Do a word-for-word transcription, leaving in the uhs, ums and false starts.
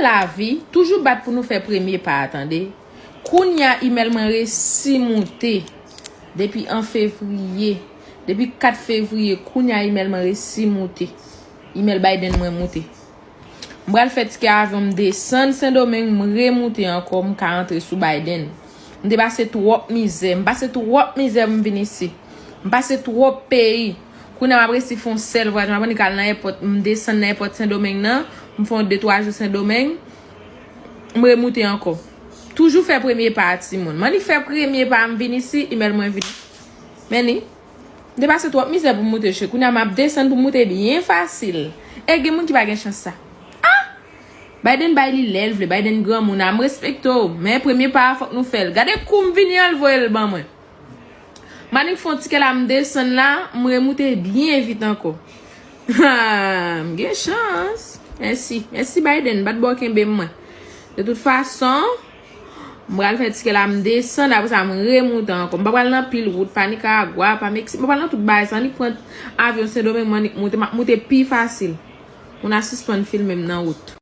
Lavi, toujou bat pou nou fè premye pa a, tande. Kounye a, imèl mwen resi moute. Depi an fevriye. Depi kat fevriye, kounye a, imèl mwen resi moute. Imèl Biden mwen moute. M pral fè tikè avyon, m desann Sendomeng, m remoute ankò, m ka antre sou Biden. M te pase twòp mizè, m pase twòp mizè pou m vin isi. M pase twòp peyi. Kounye a m ap resi fè yon sèl vwayaj, m ap annik al nan èpòt, m desann nan èpòt Sendomeng nan, m fè yon de twa jou Sendomeng, m remoute ankò. Toujou fè premye pa a, timoun. M annik fè premye pa a, m vin isi, imèl mwen vini. Men ni, m te pase twòp mizè pou m moute chè. Kounye a m ap desann pou m moute byen fasil. E gen moun ki pa gen chans sa. Ah! Biden bay li lè l vle, Biden granmoun a, m respekte w, men premye pa a fòk nou fè l. Gade kou m vini an, l voye l ban mwen. M annik fè yon tikè la, m desann la, m remoute byen vit ankò. Ha, m gen chans. Mèsi. Mèsi Biden, bat bò kenbe m mwen. De tout fason, m pral fè tikè la, m desann, apre sa m remoute ankò. M pa pral nan pil wout, pa Nicaragua, pa Meksik, m pa pral nan tout bagay sa, annik pran avyon Sendomeng, m annik moute, m ap moute pi fasil. Moun a sispann filme m nan wout.